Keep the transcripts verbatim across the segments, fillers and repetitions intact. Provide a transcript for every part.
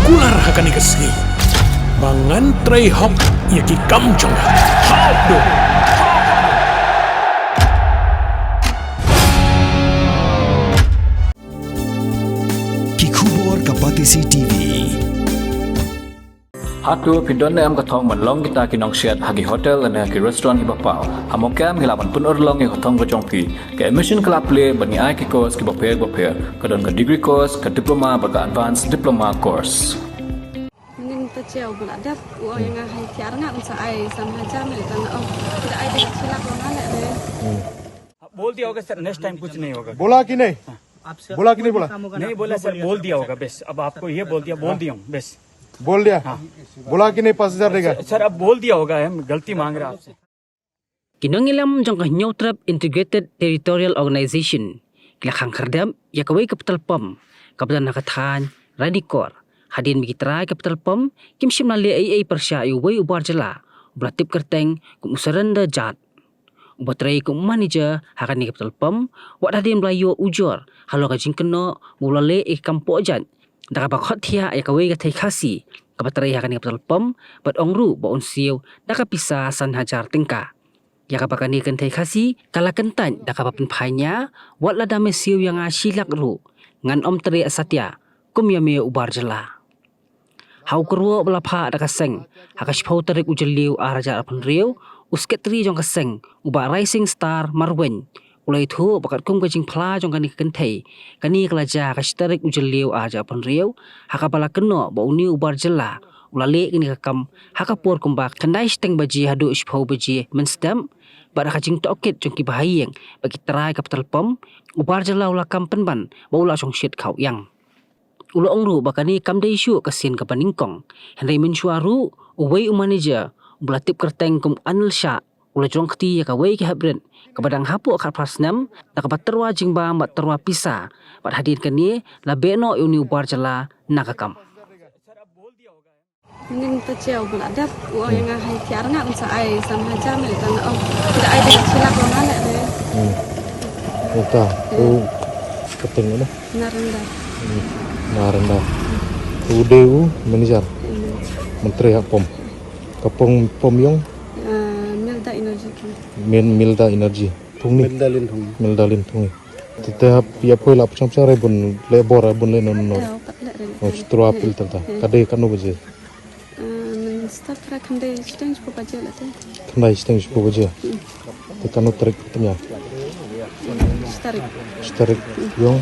Kular ha kane ka sngi ba ngan trei hok ïa ki kam jong nga. Hok do. Ki khubor ka Batesi T V. Hato phi don ne em ka thong ban long kita ki nongsiat ha ki hotel ne ha ki restaurant kiba paw? Ha mawkha em ngi lah ban pynurlong ïa ka thong ka jong phi. Ka admission ka la plie bad ngi ai ki course kiba pher ba pher. Ka don ka degree course, ka diploma bad ka advanced diploma course. Ning ta cheu bla dep u ong ïa nga hai tiar nga un sa ai san hajar ne tang ong. Kita ai de chilak ong ale de. बोल दिया होगा सर, नेक्स्ट टाइम कुछ नहीं होगा। बोला कि नहीं? बोला कि नहीं बोला? नहीं बोला सर, बोल दिया होगा बस। अब आपको ये बोल दिया, बोल दिया हूँ बस। बोल दिया? हाँ। बोला कि नहीं पाँच हजार देगा? सर, अब बोल दिया होगा, हम गलती मांग रहे हैं आपसे। Ki nongïalam jong ka Hynñiewtrep Integrated Territorial Organization ki la khang khyrdep ïa kawei ka petrol pump kaba don ha ka thaiñ Ranikor. Hadien ba ki trai ka petrol pump kim shym la leh ei ei pyrshah ïa uwei u bar jylla uba la tip kyrteng kum u Surrender Jat, uba trei kum u manager ha kane ka petrol pump, wat hadien ba la ïoh ujor halor ka jingkynnoh ba u la leh ïa ka kam pohjait da kaba khot thiah ïa kawei ka thei Khasi kaba trei ha kane ka petrol pump, bad ong ruh ba un siew da ka pisa san hajar tyngka. Ïa kaba kane ka kynthei Khasi ka la kyntait da kaba pynphai nia, wat lada me siew ïa nga shi lak ruh, ngan ym treh satia kum ïa me u bar jylla. Ha u kyrwoh ba la phah da ka seng ha ka shiphew tarik u Jylliew ar hajar arphew hynriew, u sekretari jong ka seng u Bah Rising Star Marwein u la ïathuh ba katkum ka jingphla jong kane ka kynthei, kane ka la jia ha ka shi tarik u Jylliew ar hajar arphew hynriew, ha kaba la kynnoh ba une u bar jylla u la leh kane ka kam ha ka por kumba khyndai shiteng baje haduh shiphew baje mynstep, bad ha ka jingtohkit jong kiba ha ïing bad ki trai ka petrol pump, u bar jylla u la kam pynban ba u la shong shit khaw ïang. U la ong ruh ba kane kam dei shuh ka sien kaba nyngkong, hynrei mynshuwa ruh uwei u manager uba la tip kyrteng kum u Anil Shah u la jrong kti ïa kawei ka hapdeng kaba dang hapoh khatphra snem da kaba tyrwa jingbam bad tyrwa pisa, bad hadien kane la beh noh ïa une u bar jylla na ka kam. Ning ta cheu bla dep u ong ïa nga hai tiar nga un sa ai san hajar ne tang ong. Kita ai de chilak ong ale de. Hmm. Ita u kyrteng u ne? Narendra. Hmm. Narendra. U dei u manager. Hmm. Menteri ha pump. Ka pump, pump ïong? Ah, Milda Energy ki. Mil-, Milda Energy. Thung ni? Milda Lin Thung. Milda Lin Thung ni. Te te hap ïa poi la pchang pchang re bun le bor bun le non non. Te hap le re. Oh, setelah pil tenta. Ka dei katno baje? Ah, mynstep phra khyndai shiteng shiphew baje la te. Khyndai shiteng shiphew baje. Hmm. Te katno tarik tymmen? Hmm, shi tarik. Shi tarik ïong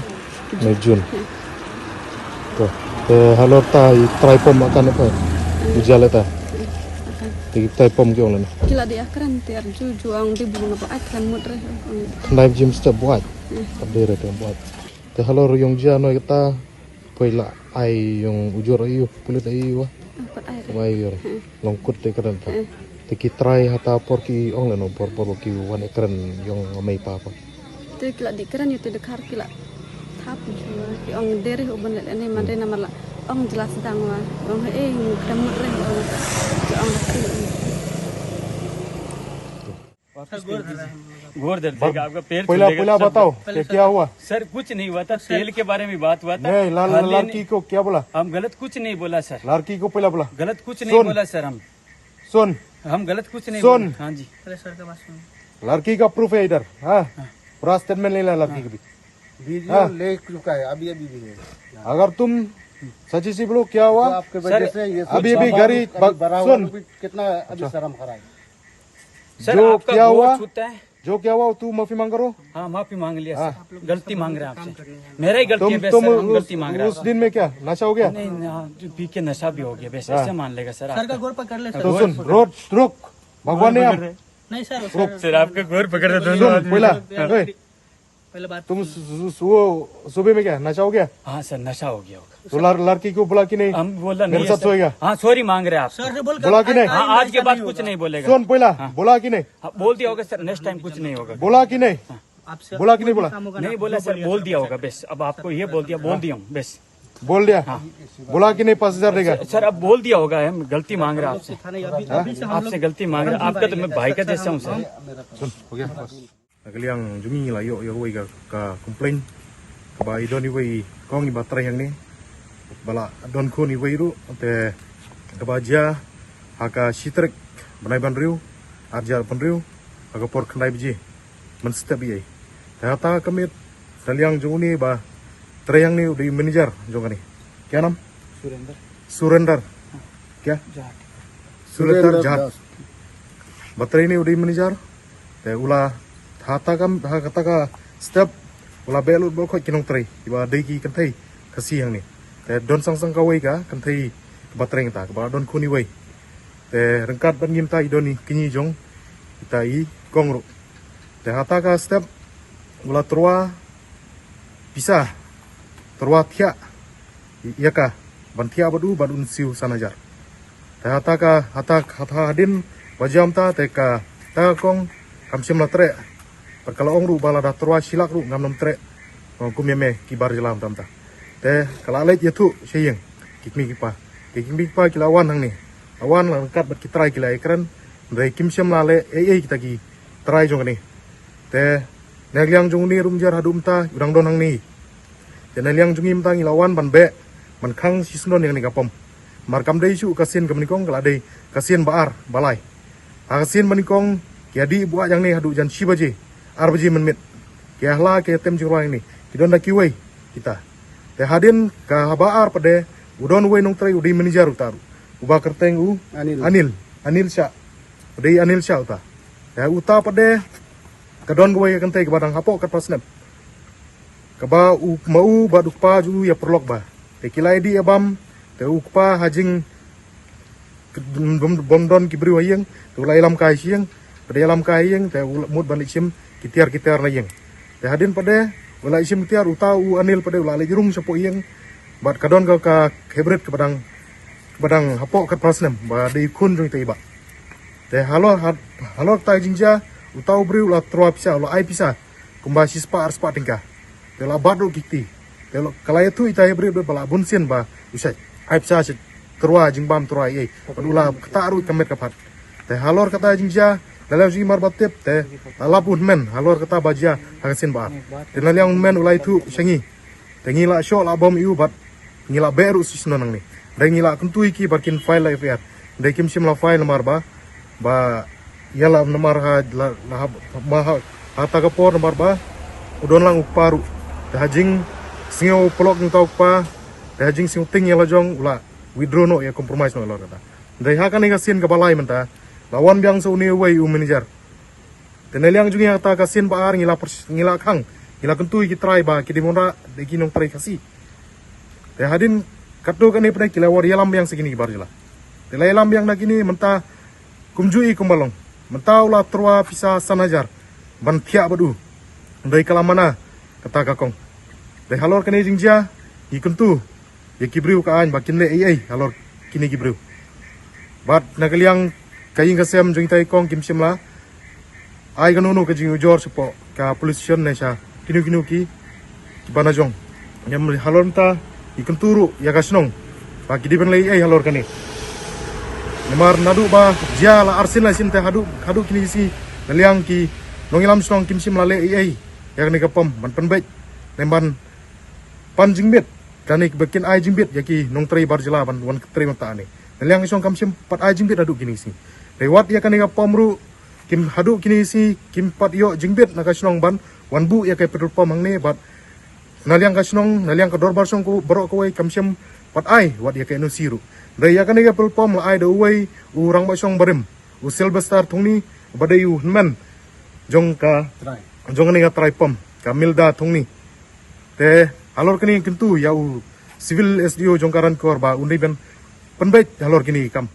May June. Hmm. To, te halor ta i trai pump akan apa? Hmm. Uja le ta. Hmm, akan. Te i trai pump ki ong le na? Ki la dei akren te ar ju ju ong dei bun na ba ai kren mut re. Khyndai baje mynstep ba ai. Hmm. Ka dei re te ba ai. Te halor ïong jia noi kata. Poi la ai ïong ujor aïu, pulit aïu wa? Ah, pat ai re. Wa aïu re. Hmm. Long kut te kren ta. Hmm. Te ki trai hata por ki ong le no por por ki wan kren ïong amai pa pa. Te ki la dei kren ïa te dkhar ki la thap ju wa. Ki ong dei re u ban le ne man re namar la ong jylla sdang wa. Ong he eh kren mut re ong. Ki ong re. गोर दर्द देगा, आपका पैर पहला, फूलेगा, पहला सब बताओ, क्या, क्या हुआ? सर, कुछ नहीं हुआ था, तेल के बारे में बात हुआ था। नहीं, लाल-, खाली लड़की नहीं। को क्या बोला? हम गलत कुछ नहीं बोला, सर। लड़की को पहला बोला। गलत कुछ नहीं सुन। बोला, सर, हम। सुन। हम गलत कुछ नहीं सुन। बोले। हाँ जी। पहले सर का बात सुनो। लड़की का प्रूफ है इधर, हाँ? हाँ। पूरा स्टेटमेंट ले ला लड़की हाँ। के भी। वीडियो हाँ। ले चुका है, अभी, अभी भी है। अगर तुम सच्ची सी बोलो, क्या हुआ? तो आपके वजह सर, से ये सब अभी, अभी माहौल गाड़ी अभी बग-, भरा हुआ सुन। तो भी कितना अभी अच्छा। शर्म आ रहा है। सर, जो आपका क्या गोर हुआ? छूता है। जो क्या हुआ, तू माफी मांग करो। हाँ, माफी मांग लिया हाँ। सर, गलती मांग रहे हैं आपसे। मेरा ही गलती तुम, है, तुम सर, हम उस, गलती मांग रहे हैं उस आपसे। दिन में क्या नशा हो गया? नहीं, नहीं, हाँ, जो पी के नशा भी हो गया, बस हाँ। ऐसे मान लेगा सर तो आपका। सुन, रोक, रुक, भगवान ने हम नहीं सर, रुक। सर, आपका गोर पकड़ रहे दोनों सुन, आदमी। पहला, हाँ। ओए, पहले बात तुम सुन। सु-, सु-, सु-, वो सुबह में क्या नशा हो गया? हाँ सर, नशा हो गया होगा। तो लड़-, लड़की को बोला कि नहीं? हम बोला नहीं मेरे है साथ सर। सोएगा? हाँ, सॉरी मांग रहे हैं आप। सर से बोल बोला कि नहीं? हाँ, आज के बाद कुछ नहीं बोलेगा। सुन पहला, हाँ। बोला कि नहीं? हाँ, बोल दिया होगा सर, नेक्स्ट टाइम कुछ नहीं होगा। बोला कि नहीं? हाँ। आपसे बोला कि नहीं बोला? नहीं बोला सर, बोल दिया होगा बस। अब आपको ये बोल दिया, बोल दिया हूँ बस। बोल दिया? हाँ। बोला कि नहीं पाँच हजार देगा? सर, सर, अब बोल दिया होगा, हम गलती मांग रहे हैं आपसे। हाँ? आपसे गलती मांग रहे हैं। आपका तो मैं भाई का जैसा हूँ सर। सुन, हो गया, बस। Na ka liang jong ngi la ïoh ïa kawei ka, ka complaint kaba i don iwei i kong iba trei hangne. U ba la don khun iwei ruh, te kaba jia ha ka shi tarik bnai ba hynriew, ar hajar arphew hynriew, ha ka por khyndai baje mynstep eiei. Te hata ka miet, na liang jong une ba trei hangne u dei u manager jong kane. Kya naam? Surender. Surender. Kya? Jhat. Surender Surender Jhat. Jhat. Ba trei hangne u dei u manager. Te u la, hata ka, ha kata ka step, u la beh lut beh khoit ki nongtrei kiba dei ki kynthei Khasi hangne. Te don sang sang kawei ka kynthei kaba trei hangta, kaba don khun iwei. Te ryngkat bad ngi mynta i don i kñi jong ita i kong ruh. Te hata ka step, u la tyrwa pisa, tyrwa thiah ïa ka, ban thiah bad u, ban un siew san hajar. Te hata ka, hata, hata hadien ba jia mynta, te kata ka kong kam shym la treh. Bad ka la ong ruh ba lada tyrwa shi lak ruh ngam nym treh, kum ïa me ki bar jylla mynta mynta. Te ka la leit ïathuh sha ïing ki kmie ki kpa. Te ki kmie ki kpa ki la wan hangne, la wan, la ryngkat bad ki trai ki la ïakren. Hynrei kim shym la leh ei ei kita ki trai jong kane. Te na liang jong une ruh mynjur haduh mynta u dang don hangne. Te na liang jong ngi mynta ngi la wan ban beh, ban khang shisyndon ïa kane ka pom. Namar kam dei shuh ka sien kaba nyngkong, ka la dei ka sien ba ar ba lai. Ha ka sien ba nyngkong ki ïadih buaid hangne haduh jan shi baje, ar baje mynmiet. Ki ïa hla, ki ïa tem jingrwai hangne, ki don da kiwei kita. Te hadien kaba ar pat de, u don uwei nongtrei u dei manager uta ruh, uba kyrteng u Anil. Anil, Anil Shah. U dei Anil Shah uta. Te uta pat de ka don kawei ka kynthei kaba dang hapoh katphra snem, kaba u, ma u bad u kpa jong u ïa paralok bha. Te ki la ïadih ïa bam, te u kpa ha jing bym, bym don ki briew ha ïing, te u la ïalam kai sha ïing. Pat de ïalam kai ha ïing, te u la mut ban leit shim ki tiar ki tiar na ïing. Te hadien pat de u la leit shim ki tiar, uta u Anil pat de u la leit rung shapoh ïing. Bad ka don ka, ka hybrid kaba dang, kaba dang hapoh katphra snem, ba dei khun jong ita i bah. Te halor, ha, halor kata ka jingjia, uta u briew u la tyrwa pisa, u la ai pisa kumba shispah arspah tyngka. Te u la bat ruh ki kti. Te u la, ka la ïathuh ita i briew ba la bun sien ba u shait ai pisa, shait tyrwa jingbam, tyrwa ei ei. Bad u la ktah ruh ka met ka phad. Te halor kata ka jingjia, na liang jong ngi mar ba tip, te la lap u hynmen halor kata ba jia ha ka sien ba ar. Te na liang u hynmen u la ïathuh sha ngi. Te ngi la shoh la bom ïa u bad ngi la beh ruh shisyndon hangne. Hynrei ngi la kyntu ïa ki ba kin file la F I R. Hynrei kim shym la file namar ba, ba ïa la namar ha, la, la ha, ba ha, hata ka por namar ba u don lang u kpa ruh. Te ha jingsngew paralok jong uta u kpa, te ha jingsngew tieng ïa la jong, u la withdraw noh, ïa compromise noh halor kata. Hynrei ha kane ka sien kaba lai mynta, la wan biang sa une uwei u manager. Te na liang jong ngi ha kata ka sien ba ar ngi la pers-, ngi la khang, ngi la kyntu ïa ki trai ba ki dei ban wanrah da ki nongtrei Khasi. Te hadien katto katne pat de ki la wan ïalam biang sha kine ki bar jylla. Te la ïalam biang na kine mynta kumjuh i kumba long. Mynta u la tyrwa pisa san hajar ban thiah bad u. Hynrei ka la mana kata ka kong. Te halor kane jingjia ngi kyntu ïa ki briew ka aiñ ba kin leh ei ei halor kine ki briew. Bad na ka liang ka ïing ka sem jong ita i kong kim shym la ai kano kano ka jingujor shapoh ka police station ne sha kino kino ki, ki bana jong. Ïa halor mynta ngi kyntu ruh ïa ka shnong ba ki dei ban leh ei ei halor kane. Namar naduh ba jia la arsien laisien te haduh, haduh kine ki sngi na liang ki nongïalam shnong kim shym la leh ei ei ïa kane ka pom ban pynbeit ne ban pan jingmiet. Kane ba kin ai jingbit ïa ki nongtrei bar jylla ban wan trei mynta ne. Na liang ka shnong kam shym pat ai jingbit haduh kine ki sngi. Te wat ïa kane ka pom ruh kim, haduh kine ki sngi kim pat ïoh jingbit na ka shnong ban wan buh ïa ka petrol pump hangne bad na liang ka shnong, na liang ka dorbar shnong ka baroh kawei kam shym pat ai wat ïa ka N O C ruh. Hynrei ïa kane ka petrol pump la ai da uwei u rangbah shnong barim, u Sylvester Thongni, ba dei u hynmen jong ka, jong kane ka trai pump, ka Milda Thongni. Te halor kane ngi kyntu ïa u Civil S D O jong ka Ranikor ba un dei ban pynbeit halor kine ki kam.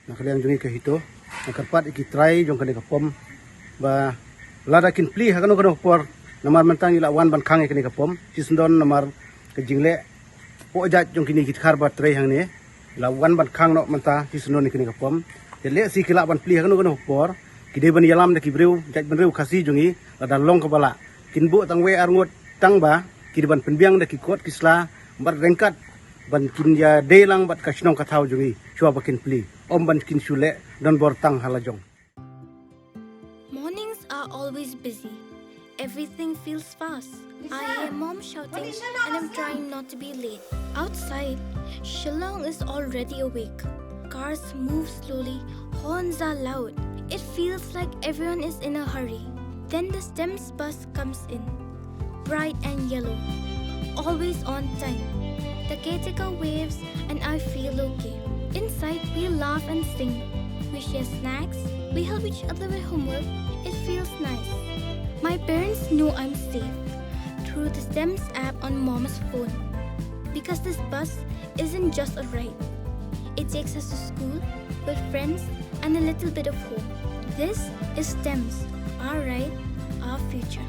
Na ka liang jong ngi ka HITO, nga kyrpad ïa ki trai jong kane ka pump ba lada kin plie ha kano kano ka por, namar mynta ngi la wan ban khang ïa kane ka pump shisyndon namar ka jingleh poh jait jong kine ki dkhar ba trei hangne. La wan ban khang noh mynta shisyndon ïa kane ka pump. Te lehse ki lah ban plie ha kano kano ka por, ki dei ban ïalam da ki briew jaitbynriew Khasi jong ngi, lada long kaba lah kin buh tang wei ar ngut, tang ba ki dei ban pynbiang da ki kot ki sla bad ryngkat ban kin ïadei lang bad ka shnong ka thaw jong ngi shuwa ba kin plie, ym ban kin shu leh donbor tang ha la jong. Mornings are always busy. If Everything feels fast. I hear mom shouting and I'm trying not to be late. Outside, Shillong is already awake. Cars move slowly, horns are loud. It feels like everyone is in a hurry. Then the STEMS bus comes in, bright and yellow, always on time. The caretaker waves and I feel okay. Inside, we laugh and sing. We share snacks. We help each other with homework. It feels nice. My parents know I'm safe through the STEMS app on mom's phone. Because this bus isn't just a ride. It takes us to school, with friends, and a little bit of home. This is STEMS, our ride, our future.